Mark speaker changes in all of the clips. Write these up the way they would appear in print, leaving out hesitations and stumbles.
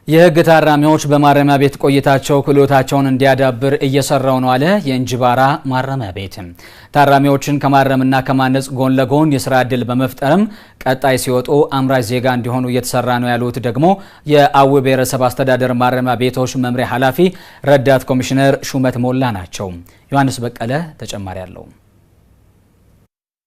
Speaker 1: የህግ ታራሚዎች በማረሚያ ቤት ቆይታቸው ክህሎታቸውን እንዲያዳብር እየሰራው ነው አለ የእንጅባራ ማረሚያ ቤት። ታራሚዎችን ከማረምና ከማነጽ ጎን ለጎን የስራ ዕድል በመፍጠርም ቀጣይ ሲወጡ አምራች ዜጋ እንዲሆኑ እየተሰራ ነው ያሉት ደግሞ የአዊ ብሔረሰብ አስተዳደር ማረሚያ ቤቶች መምሪያ ኃላፊ ረዳት ኮሚሽነር ሹመት ሞላ ናቸው። ዮሐንስ በቀለ ተጨማሪ አለው።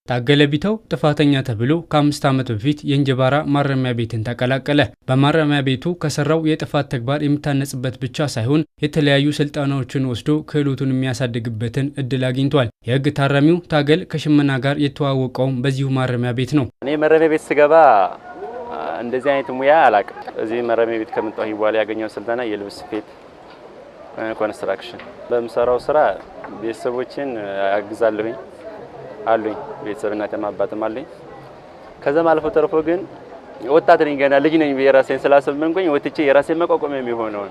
Speaker 2: ታገለ ቢተው ጥፋተኛ ተብሎ ከ5 ዓመት በፊት የእንጅባራ ማረሚያ ቤትን ተቀላቀለ። በማረሚያ ቤቱ ከሰራው የጥፋት ተግባር የሚታነጽበት ብቻ ሳይሆን የተለያዩ ስልጠናዎችን ወስዶ ክህሎቱን የሚያሳድግበትን እድል አግኝቷል። የህግ ታራሚው ታገል ከሽመና ጋር የተዋወቀውም በዚሁ ማረሚያ ቤት ነው።
Speaker 3: እኔ ማረሚያ ቤት ስገባ እንደዚህ አይነት ሙያ አላቅም። እዚህ ማረሚያ ቤት ከመጣሁ በኋላ ያገኘው ስልጠና የልብስ ስፌት፣ ኮንስትራክሽን። በምሰራው ስራ ቤተሰቦችን አግዛለሁኝ አሉኝ፣ ቤተሰብ እናትም አባትም አሉኝ። ከዛም አልፎ ተርፎ ግን ወጣት ነኝ፣ ገና ልጅ ነኝ ብዬ ራሴን ስላሰብኩኝ ወጥቼ የራሴን መቋቋሚያ የሚሆነውን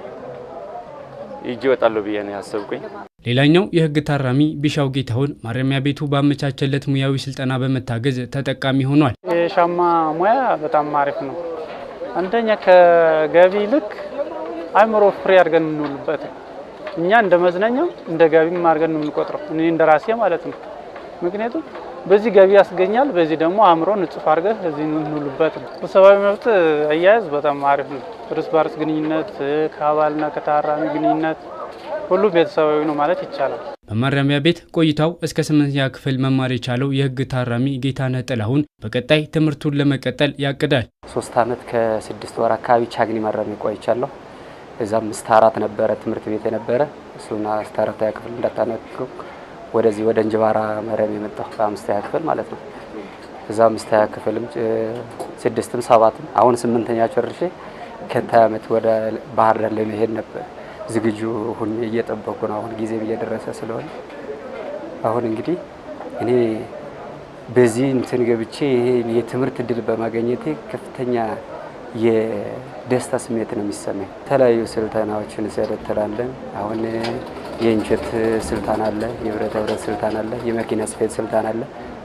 Speaker 3: ይዤ እወጣለሁ ብዬ ነው ያሰብኩኝ።
Speaker 2: ሌላኛው የህግ ታራሚ ቢሻው ጌታሁን ማረሚያ ቤቱ ባመቻቸለት ሙያዊ ስልጠና በመታገዝ ተጠቃሚ ሆኗል።
Speaker 4: የሻማ ሙያ በጣም አሪፍ ነው። አንደኛ ከገቢ ልክ አእምሮ free አድርገን የምንውልበት፣ እኛ እንደ መዝናኛም እንደ ገቢም አድርገን ነው የምንቆጥረው፣ እኔ እንደ ራሴ ማለት ነው። ምክንያቱም በዚህ ገቢ ያስገኛል፣ በዚህ ደግሞ አእምሮ ንጹህ አድርገህ እዚህ እንውልበት ነው። ሰብአዊ መብት አያያዝ በጣም አሪፍ ነው። እርስ በርስ ግንኙነት፣ ከአባልና ከታራሚ ግንኙነት ሁሉ ቤተሰባዊ ነው ማለት ይቻላል።
Speaker 2: በማረሚያ ቤት ቆይታው እስከ 8ኛ ክፍል መማር የቻለው የህግ ታራሚ ጌታነህ ጥላሁን በቀጣይ ትምህርቱን ለመቀጠል ያቅዳል።
Speaker 5: 3 ዓመት ከ6 ወር አካባቢ ቻግኒ ማረሚያ ቆይቻለሁ። እዛም እስከ 4 ነበረ ትምህርት ቤት የነበረ፣ እሱና እስከ 4ኛ ክፍል እንዳታነቅኩ ወደዚህ ወደ እንጅባራ ማረሚያ የመጣሁ በ5ኛ ክፍል ማለት ነው። እዛ 5ኛ ክፍልም 6ም 7ም አሁን 8ኛ ጨርሼ ከታይ ዓመት ወደ ባህር ዳር ለመሄድ ነበር ዝግጁ ሁኜ እየጠበኩ ነው። አሁን ጊዜም እየደረሰ ስለሆነ አሁን እንግዲህ እኔ በዚህ እንትን ገብቼ ይሄ የትምህርት እድል በማግኘቴ ከፍተኛ የደስታ ስሜት ነው የሚሰማኝ። የተለያዩ ስልጠናዎችን እንሰለጥናለን። አሁን የእንጨት ስልጠና አለ፣ የብረታ ብረት ስልጠና አለ፣ የመኪና ስፌት ስልጠና አለ።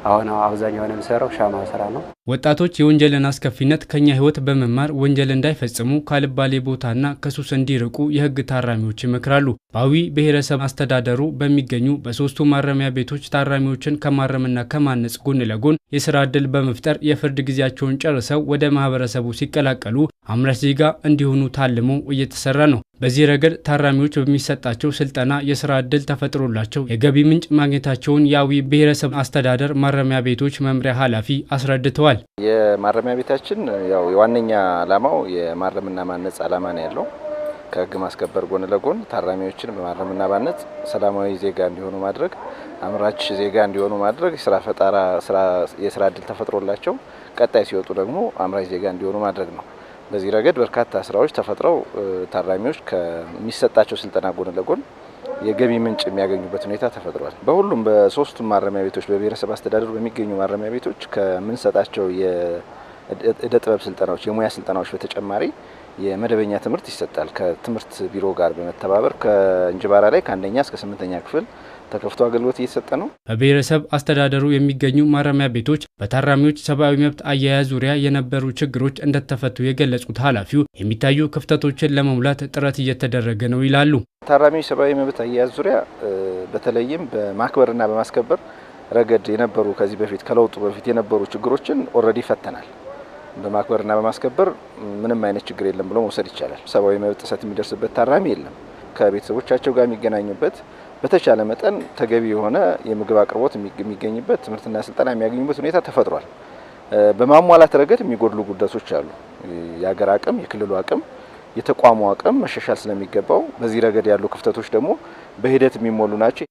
Speaker 5: አሁን አብዛኛውን የምሰራው ሻማ ስራ ነው።
Speaker 2: ወጣቶች የወንጀልን አስከፊነት ከኛ ህይወት በመማር ወንጀል እንዳይፈጽሙ፣ ካልባሌ ቦታና ከሱስ እንዲርቁ የህግ ታራሚዎች ይመክራሉ። በአዊ ብሔረሰብ አስተዳደሩ በሚገኙ በ3ቱ ማረሚያ ቤቶች ታራሚዎችን ከማረምና ከማነጽ ጎን ለጎን የስራ ዕድል በመፍጠር የፍርድ ጊዜያቸውን ጨርሰው ወደ ማህበረሰቡ ሲቀላቀሉ አምራች ዜጋ እንዲሆኑ ታልሞ እየተሰራ ነው። በዚህ ረገድ ታራሚዎች በሚሰጣቸው ስልጠና የስራ ዕድል ተፈጥሮላቸው የገቢ ምንጭ ማግኘታቸውን የአዊ ብሔረሰብ አስተዳደር ማረሚያ ቤቶች መምሪያ ኃላፊ አስረድተዋል።
Speaker 6: የማረሚያ ቤታችን ያው የዋነኛ ዓላማው የማረምና ማነጽ ዓላማ ነው ያለው። ከህግ ማስከበር ጎን ለጎን ታራሚዎችን በማረምና ማነጽ ሰላማዊ ዜጋ እንዲሆኑ ማድረግ፣ አምራች ዜጋ እንዲሆኑ ማድረግ፣ የስራ ፈጠራ የስራ ዕድል ተፈጥሮላቸው ቀጣይ ሲወጡ ደግሞ አምራች ዜጋ እንዲሆኑ ማድረግ ነው። በዚህ ረገድ በርካታ ስራዎች ተፈጥረው ታራሚዎች ከሚሰጣቸው ስልጠና ጎን ለጎን የገቢ ምንጭ የሚያገኙበት ሁኔታ ተፈጥሯል። በሁሉም በ3ቱም ማረሚያ ቤቶች በብሔረሰብ አስተዳደሩ በሚገኙ ማረሚያ ቤቶች ከምንሰጣቸው የእደ ጥበብ ስልጠናዎች፣ የሙያ ስልጠናዎች በተጨማሪ የመደበኛ ትምህርት ይሰጣል። ከትምህርት ቢሮ ጋር በመተባበር ከእንጅባራ ላይ ከ1ኛ እስከ 8ኛ ክፍል ተከፍቶ አገልግሎት እየተሰጠ ነው።
Speaker 2: በብሔረሰብ አስተዳደሩ የሚገኙ ማረሚያ ቤቶች በታራሚዎች ሰብአዊ መብት አያያዝ ዙሪያ የነበሩ ችግሮች እንደተፈቱ የገለጹት ኃላፊው የሚታዩ ክፍተቶችን ለመሙላት ጥረት እየተደረገ ነው ይላሉ።
Speaker 6: ታራሚዎች ሰብአዊ መብት አያያዝ ዙሪያ በተለይም በማክበርና በማስከበር ረገድ የነበሩ ከዚህ በፊት ከለውጡ በፊት የነበሩ ችግሮችን already ፈተናል። በማክበርና በማስከበር ምንም አይነት ችግር የለም ብሎ መውሰድ ይቻላል። ሰብአዊ መብት ጥሰት የሚደርስበት ታራሚ የለም። ከቤተሰቦቻቸው ጋር የሚገናኙበት፣ በተቻለ መጠን ተገቢ የሆነ የምግብ አቅርቦት የሚገኝበት፣ ትምህርትና ስልጠና የሚያገኙበት ሁኔታ ተፈጥሯል። በማሟላት ረገድ የሚጎድሉ ጉድለቶች አሉ። የሀገር አቅም፣ የክልሉ አቅም፣ የተቋሙ አቅም መሻሻል ስለሚገባው በዚህ ረገድ ያሉ ክፍተቶች ደግሞ በሂደት የሚሞሉ ናቸው።